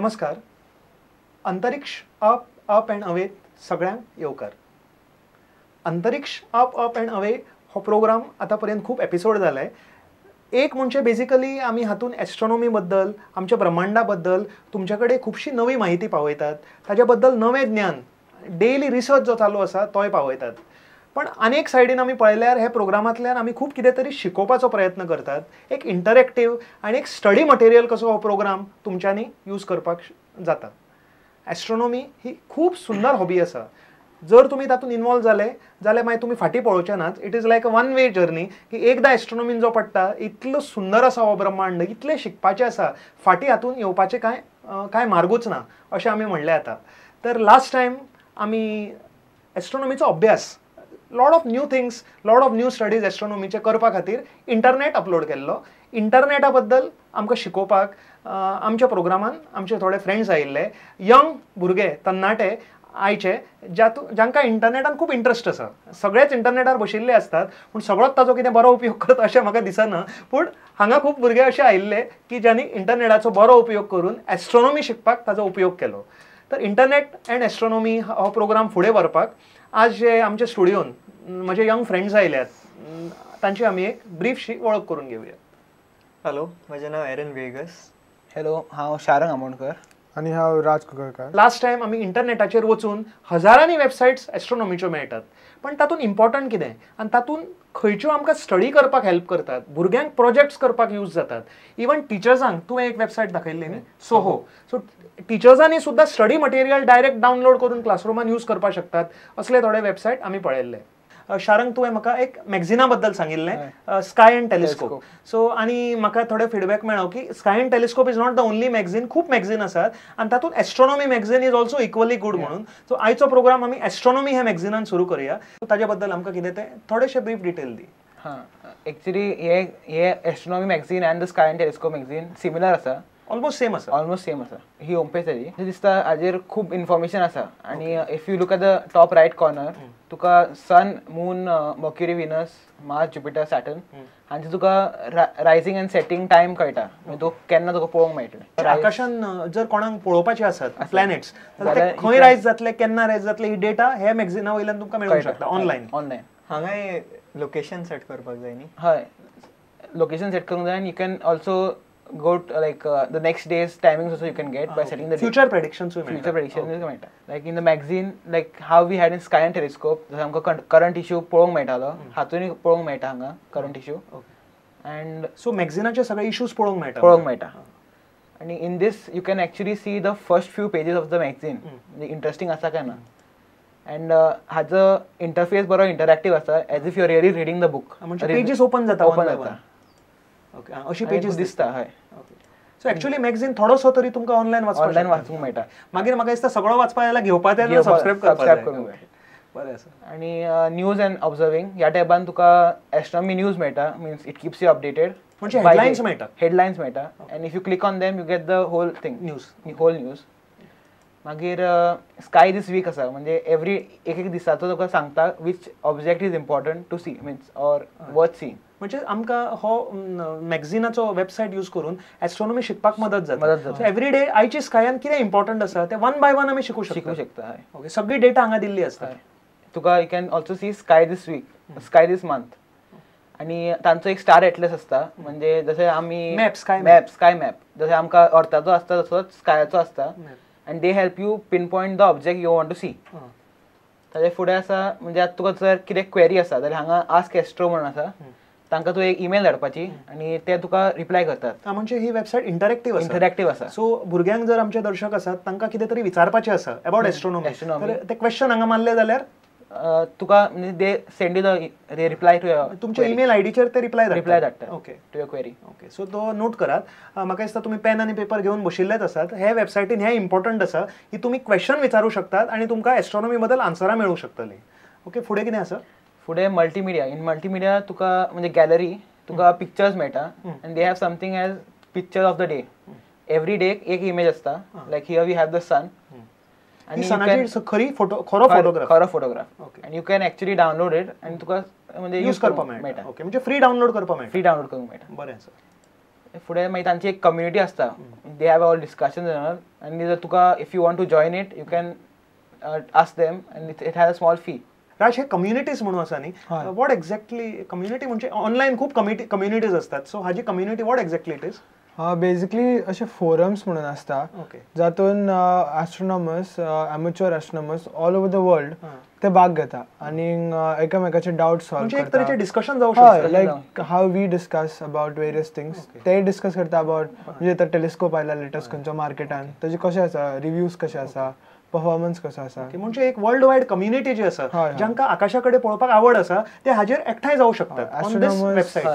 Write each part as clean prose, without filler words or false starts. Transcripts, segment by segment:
नमस्कार. अंतरिक्ष up up and away सगळ्यांक येवकार. अंतरिक्ष अप अप अँड अवे हो प्रोग्राम आतां पर्यंत खूब एपिसोड जाले. एक म्हणजे बेजिकली आमी हातून एस्ट्रोनॉमी बद्दल, आमच्या ब्रह्मांडा बद्दल तुमच्या कडेन खुबशी नवी म्हायती पावयतात. ताच्या बद्दल नवें ज्ञान, डेली रिसर्च जो चालू आसा तोय पावयतात. पण आनी एक सायडीन आमी पळयल्यार हे प्रोग्रामांतल्यान आमी खूब कितें तरी शिकोवपाचो प्रयत्न करतात. एक इंटरेक्टीव आनी एक स्टडी मटेरियल कसो हो प्रोग्राम तुमच्यांनी यूज करपाक जाता. एस्ट्रोनॉमी ही खूब सुंदर हॉबी आसा. जर तुमी तातूंत इनवॉल्व जाले जाल्यार मागीर तुमी फाटीं पळोवचे नात. It is like a one way journey की एकदां एस्ट्रोनॉमीन जो पडटा, इतलो सुंदर आसा हो ब्रह्मांड, इतलें शिकपाचें आसा, फाटीं हातून येवपाचें कांय कांय मार्गूच ना अशें आमी म्हणलें आतां. तर लास्ट टायम आमी एस्ट्रोनॉमीचो अभ्यास, lot of new things, lot of new studies एस्ट्रोनॉमीचे करपा खातीर इंटरनेट अपलोड केल्लो. इंटरनेटा बद्दल आमकां शिकोवपाक आमच्या प्रोग्रामान आमचे थोडे फ्रेंड्स आयिल्ले, यंग भुरगे, तरणाटे आयचे, जांकां इंटरनेटान खूब इंट्रस्ट आसा. सगळेच इंटरनेटार बशिल्ले आसतात, पूण सगळोच ताजो कितें बरो उपयोग करता अशें म्हाका दिसना. पूण हांगा खूब भुरगे अशे आयिल्ले की ज्यांनी इंटरनेटाचो बरो उपयोग करून एस्ट्रोनॉमी शिकपाक ताजो उपयोग केलो. तर इंटरनेट अँड एस्ट्रोनॉमी हो प्रोग्राम फुडें व्हरपाक आज जे आमच्या स्टुडियोन म्हजे यंग फ्रेंड्स आयल्यात, तांची आमी एक ब्रीफशी वळख करून घेवया. हॅलो, म्हजें नांव एरन वेगस. हॅलो, हांव शारंग आमोणकर. आनी हांव राज कुकरकार. लास्ट टायम आमी इंटरनेटाचेर वचून हजारांनी वेबसायट्स एस्ट्रोनॉमीच्यो मेळटात, पण तातूंत इम्पॉर्टंट कितें आनी तातूंत खंयच्यो आमकां स्टडी करपाक हेल्प करतात, भुरग्यांक प्रोजेक्ट्स करपाक यूज जातात, इवन टिचर्सांक, तुवें एक वेबसायट दाखयल्ली न्ही, सोहो, सो टिचर्सांनी सुद्दां स्टडी मटेरियल डायरेक्ट डावनलोड करून क्लासरुमान यूज करपाक शकतात, असले थोडे वेबसायट आमी पळयल्ले. शारंग, तुवें म्हाका एक मॅगझिना बद्दल सांगिल्लें, स्काय अँड टेलिस्कोप. सो आनी म्हाका थोडे फिडबॅक मेळ्ळो की Sky and Telescope is not the only magazine, खूब मॅगझीन आसात आनी तातूंत astronomy magazine is also equally good म्हणून. सो आयचो प्रोग्राम आमी एस्ट्रोनॉमी ह्या मॅगझिनान सुरू करूया. ताजे बद्दल आमकां कितें तें थोडेशें ब्रीफ डिटेल दी. हां, एक्चुली हे हे astronomy magazine and the Sky and Telescope magazine similar आसा. ऑलमोस्ट सेम आसा. ऑलमोस्ट सेम आसा. ही होम पेज ताजी. दिसता हाजेर खूब इन्फॉर्मेशन आसा आनी if you look at the top right corner, तुका sun, moon, Mercury, Venus, Mars, Jupiter, Saturn हांचे तुका रायझींग अँड सेटींग टायम कळटा, म्हणजे तुका केन्ना तुका पळोवंक मेळटलें. आकाशान जर कोणाक पळोवपाचे आसत प्लॅनेट्स, जाल्यार ते खंय रायज जातले, केन्ना रायज जातले, ही डेटा ह्या मॅगझिना वयल्यान तुमकां मेळूंक शकता ऑनलायन. ऑनलायन. हांगाय लोकेशन सेट करपाक जाय न्ही? हय, लोकेशन सेट करूंक जाय आनी you can also go to like the next day's timings also you can get by setting the date. Future predictions. Future predictions मेळटा. Like in the magazine, like how we had in Sky and Telescope, जसं आमकां current issue पळोवंक मेळटालो, हातूनय पळोवंक मेळटा हांगा current issue and so मॅगझिनाचे सगळे issues पळोवंक मेळटा. पळोवंक मेळटा. आनी in this you can actually see the first few pages of the magazine, म्हणजे इंट्रस्टींग आसा काय ना. अँड हाजो इंटरफेस बरो इंटरॅक्टीव आसा, as if you are really reading the book. म्हणजे पेजीस ओपन जाता. ओपन जाता. ओके, अशी पेजीस दिसता. हय. सो एक्चुअली मॅगझीन थोडोसो तरी तुमकां ऑनलायन वाचपाक ऑनलायन वाचूंक मेळटा. मागीर म्हाका दिसता सगळो वाचपाक जाल्यार घेवपा जाय, सबस्क्रायब करपाक सबस्क्रायब करूंक जाय. बरें आसा. आनी न्यूज अँड ऑब्जर्विंग ह्या टॅबान तुका एस्ट्रॉनॉमी न्यूज मेळटा, means it keeps you updated. म्हणजे हेडलायन्स मेळटा. हेडलायन्स मेळटा and if you click on them you get the whole thing. News. Whole news. मागीर स्काय दीस वीक आसा, म्हणजे एवरी एक एक दिसाचो तुका सांगता which object is important to see, means or worth seeing. म्हणजे आमकां हो मॅगझिनाचो वेबसायट यूज करून एस्ट्रॉनॉमी शिकपाक मदत जाता. मदत जाता. एवरी डे आयची स्कायान कितें इम्पॉर्टंट आसा तें वन बाय वन आमी शिकूं शकता. शिकूं शकता, हय. ओके, सगळी डेटा हांगा दिल्ली आसता. तुका you can also see sky this week, sky this month. आनी तांचो एक स्टार एटलस आसता, म्हणजे जशें आमी map, sky map, sky map जशें आमकां अर्थाचो आसता तसोच स्कायाचो आसता and they help you pinpoint the object you want to see. ताजे फुडें आसा, म्हणजे आतां तुका जर कितें क्वेरी आसा जाल्यार हांगा आस्क एस्ट्रो म्हणून आसा, तांकां तूं एक ईमेल धाडपाची आनी ते तुका रिप्लाय करतात. म्हणजे ही वेबसायट इंटरेक्टीव आसा. इंटरेक्टीव आसा. सो भुरग्यांक जर आमचे दर्शक आसात तांकां कितें तरी विचारपाचें आसा अबाउट एस्ट्रोनॉमी, ते क्वेश्चन हांगा मारले जाल्यार तुका म्हणजे they send you the reply to तुमच्या ईमेल आयडीचेर ते रिप्लाय रिप्लाय धाडटा. Okay, to your query. Okay, so तो नोट करात. म्हाका दिसता तुमी पेन आनी पेपर घेवन बशिल्लेच आसात. हे वेबसायटीन हें इम्पॉर्टंट आसा की तुमी क्वेश्चन विचारूं शकतात आनी तुमकां एस्ट्रोनॉमी बद्दल आन्सरां मेळूंक शकतलीं. ओके, फुडें कितें आसा? फुडें मल्टीमिडिया. इन मल्टीमिडिया तुका म्हणजे गॅलरी तुका पिक्चर्स मेळटा and they have something as picture of the day. Every day एक इमेज आसता, like here we have the sun. आनी सनाची खरी फोटो, खरो फोटोग्राफ, खरो photograph. And you can actually download it आनी तुका म्हणजे यूज करपाक मेळटा. ओके, म्हणजे फ्री डावनलोड करपाक मेळटा. फ्री डावनलोड करूंक मेळटा. बरें आसा. फुडें मागीर तांची एक कम्युनिटी आसता, they have all discussion आनी जर तुका if you want to join it you can ask them and it has a small fee. Raj, hey communities म्हणून आसा न्ही, what exactly community म्हणजे ऑनलायन खूब कम्युनिटीज असतात, सो हाजी community what exactly it is? Basically अशे forums म्हणून आसता जातून astronomers, amateur astronomers all over the world ते भाग घेता आनी एकामेकाचे डाउट सॉल्व करता. एक तरेचे डिस्कशन जावं शकता, like how we discuss about various things, ते डिस्कस करता अबाउट म्हणजे आतां टेलिस्कोप आयला लेटस्ट खंयचो मार्केटान, ताजे कशें आसा, रिव्यूज कशे आसा, परफॉर्मन्स कसो आसा. म्हणजे एक वर्ल्ड वायड कम्युनिटी जी आसा जांकां आकाशा कडेन पळोवपाक आवड आसा ते हाजेर एकठांय जावं शकतात ऑन this website.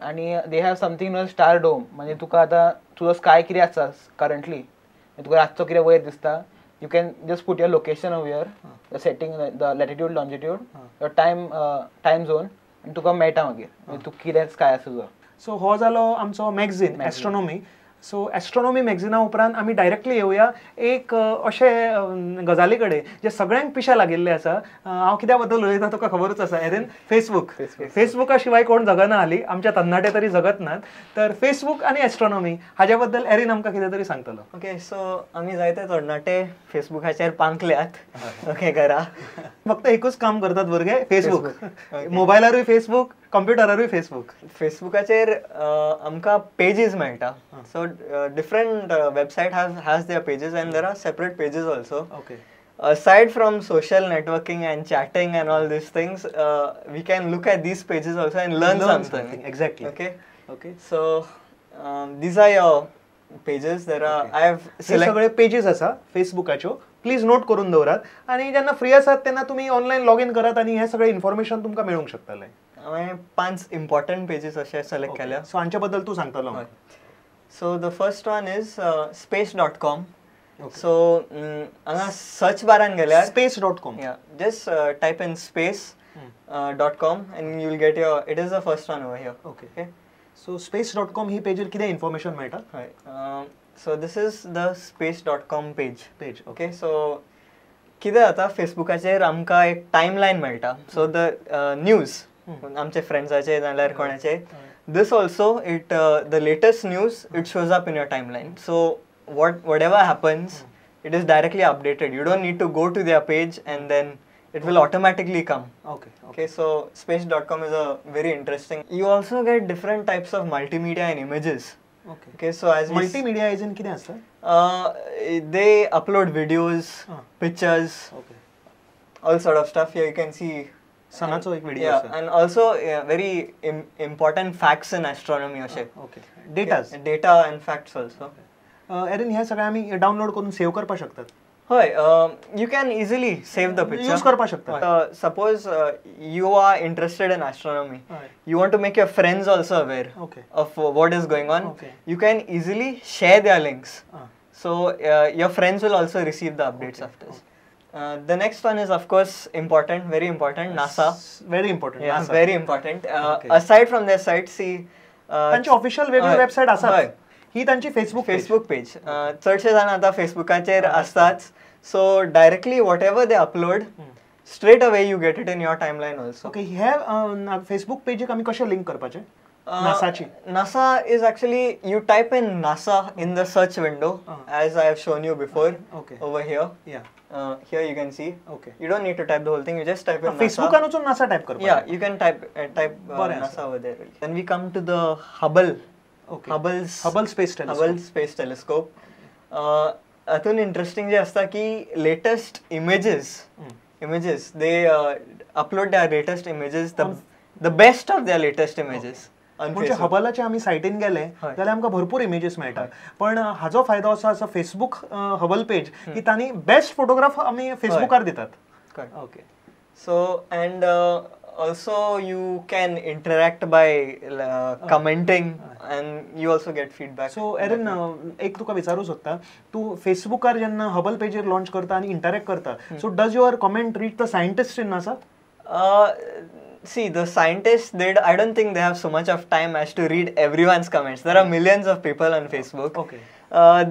आनी they have something known star dome, म्हणजे तुका आतां तुजो स्काय कितें आसा करंटली, तुका रातचो कितें वयर दिसता, you can just put your location over here, the setting, the latitude, longitude, your time, time zone, आनी तुका मेळटा मागीर तूं कितें स्काय आसा तुजो. सो हो जालो आमचो मॅगझीन एस्ट्रोनॉमी. सो एस्ट्रोनॉमी मॅगझिना उपरांत आमी डायरेक्टली येवया एक अशे गजाली कडेन जे सगळ्यांक पिशा लागिल्ले आसा. हांव कित्या बद्दल उलयता तुका खबरूच आसा एरिन, फेसबूक. फेसबुका शिवाय कोण जगना हाली, आमच्या तरणाटे तरी जगत नात. तर फेसबूक आनी एस्ट्रोनॉमी हाज्या बद्दल एरिन आमकां कितें तरी सांगतलो. ओके, सो आमी जायते तरणाटे फेसबुकाचेर पांकल्यात. ओके, घरा फक्त एकूच काम करतात भुरगे, फेसबूक. मोबायलारूय फेसबूक, कंप्युटरारूय फेसबूक. फेसबुकाचेर आमकां पेजीस मेळटा. So different website has their pages and there are separate pages also. Okay. Aside from social networking and chatting and all these things, we can look at these pages also and learn something. Exactly. Okay. Okay. So these are your pages. There are, I have select सगळे pages आसा फेसबुकाच्यो, please note करून दवरात आनी जेन्ना free आसात तेन्ना तुमी online log in करात आनी हे सगळे इन्फॉर्मेशन तुमकां मेळूंक शकतलें. हांवें 5 इम्पॉर्टंट पेजीस अशे सिलेक्ट केल्या. सो हांचे बद्दल तूं सांगतलो. So the first one is space.com. So हांगा सर्च बारान गेल्यार space.com, yeah, just type in space.com and you will get your, it is the first one over here. Okay. So space.com ही पेजीर कितें information मेळटा? हय, so this is the space.com page. Okay, so कितें जाता फेसबुकाचेर आमकां एक timeline मेळटा. So the news आमचे फ्रेंड्साचे नाल्यार कोणाचे, this also it the latest news it shows up in your timeline. So whatever happens, it is directly updated. You don't need to go to their page and then it will automatically come. Okay. Okay, so space.com is a very interesting. You also get different types of multimedia and images. Okay. Okay, so as multimedia is in कितें आसता? They upload videos, pictures, okay, all sort of stuff. Here you can see सनाचो एक video. Yeah, and also very important facts in astronomy अशे. Okay, datas, data and facts also. Erin, हे सगळे आमी download करून save करपाक शकतात? हय, you can easily save the picture, use करपाक शकतात. Suppose you are interested in astronomy, you want to make your friends also aware of what is going on, you can easily share their links. So your friends will also receive the updates of this. The next one is of course important, very important, NASA. Very important. Yeah, NASA. Very important. Aside from their site, see तांची official वेगळी website आसा, ही तांची Facebook पेज. चडशे जाण आतां फेसबुकाचेर आसताच. So directly whatever they upload, straight away you get it in your timeline also. Okay, hey Facebook पेजीक आमी कशें लिंक करपाचें? नासाची. NASA is actually, you type in NASA in the search window, as I have shown you before. Okay. Over here. Yeah. Here you can see. Okay. You don't need to type the whole thing. You just type in NASA. Facebookan वचून NASA type करपाचें. Yeah, you can type NASA over there. Then we come to the Hubble. Okay. Hubble Space Telescope. Hubble Space Telescope. अतून interesting जे असता की latest images they upload their latest images, the best of their latest images. म्हणजे हबलाच्या आमी सायटीन गेले जाल्यार आमकां भरपूर images मेळटात, पण हाजो फायदो असो आसा फेसबूक हबल पेज की तांणी बेस्ट फोटोग्राफ आमी फेसबुकार दितात. Okay. So and also you can interact by commenting and you also get feedback. So Erin, एक तुका विचारूं सोदता, तूं फेसबुकार जेन्ना हबल पेजीर लॉन्च करता आनी इंटरॅक्ट करता, so does your comment reach the scientist in NASA? See, the scientists, I don't think they have so much of time as to read everyone's comments. There are millions of people on Facebook. Okay.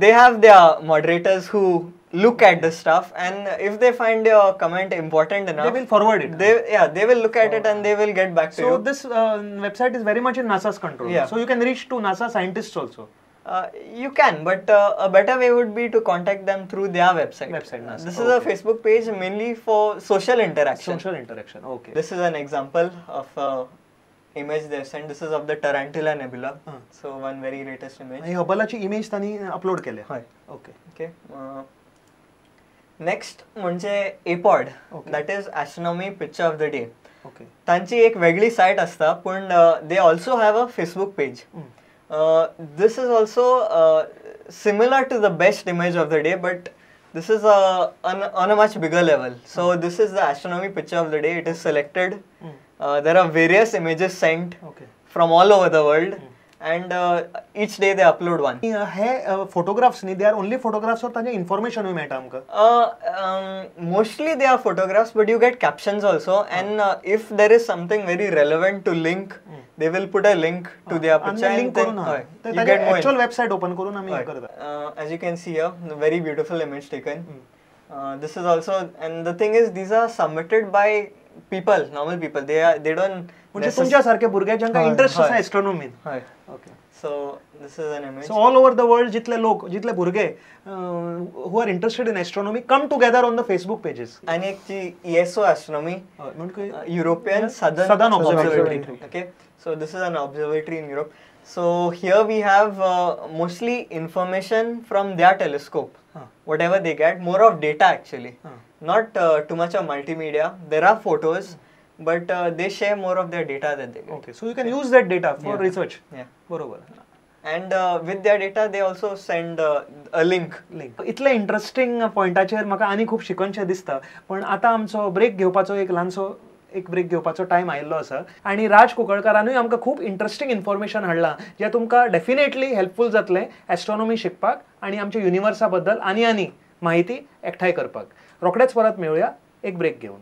They have their moderators who look at the stuff, and if they find your comment important enough, they will forward it. They will look at it and they will get back to you. So this website is very much in NASA's control. Yeah. So you can reach to NASA scientists also. You can, but a better way would be to contact them through their website. NASA. This is a Facebook page mainly for social interaction. Social interaction, okay. This is an example of image they sent. This is of the Tarantula Nebula. So one very latest image. Hey हबलाची image तांणी upload केल्या. हय. Okay. Okay. Next म्हणजे APOD, that is Astronomy Picture of the Day. Okay. तांची एक वेगळी site आसता, पूण they also have a Facebook page. This is also similar to the best image of the day, but this is on a much bigger level. So this is the astronomy picture of the day. It is selected. There are various images sent from all over the world, and each day they upload one. Hey photographs न्ही, they are only photographs or तांचे information मेळटा आमकां? Mostly they are photographs, but you get captions also, and if there is something very relevant to link, they will put a link to their picture and link then you get more. Actual website open करून आमी हें करता. As you can see here, very beautiful image taken. This is also, and the thing is, these are submitted by people, normal people. They don't. म्हणजे तुमच्या सारखे भुरगे जांकां interest आसा एस्ट्रोनॉमीन. Okay. So this is an image. So all over the world जितले लोक, जितले भुरगे who are interested in astronomy come together on the Facebook pages. आनी एक जी ESO astronomy, European Southern Observatory. Okay. So this is an observatory in Europe. So here we have mostly information from their telescope. Whatever they get, more of data actually. Not too much of multimedia. There are photos, but they share more of their data that they get. Okay, so you can use that data for research. Yeah. बरोबर. And with their data, they also send a link. इतले interesting पॉइंटाचेर म्हाका आनी खूब शिकोवचें दिसता, पण आतां आमचो ब्रेक घेवपाचो एक ल्हानसो एक ब्रेक घेवपाचो टायम आयिल्लो आसा, आनी राज कुंकळकारानूय आमकां खूब इंटरेस्टिंग इन्फॉर्मेशन हाडलां जें तुमकां डेफिनेटली हेल्पफूल जातलें एस्ट्रोनॉमी शिकपाक आनी आमच्या युनिवर्सा बद्दल आनी आनी माहिती एकठांय करपाक. रोखडेच परत मेळुया एक ब्रेक घेवन.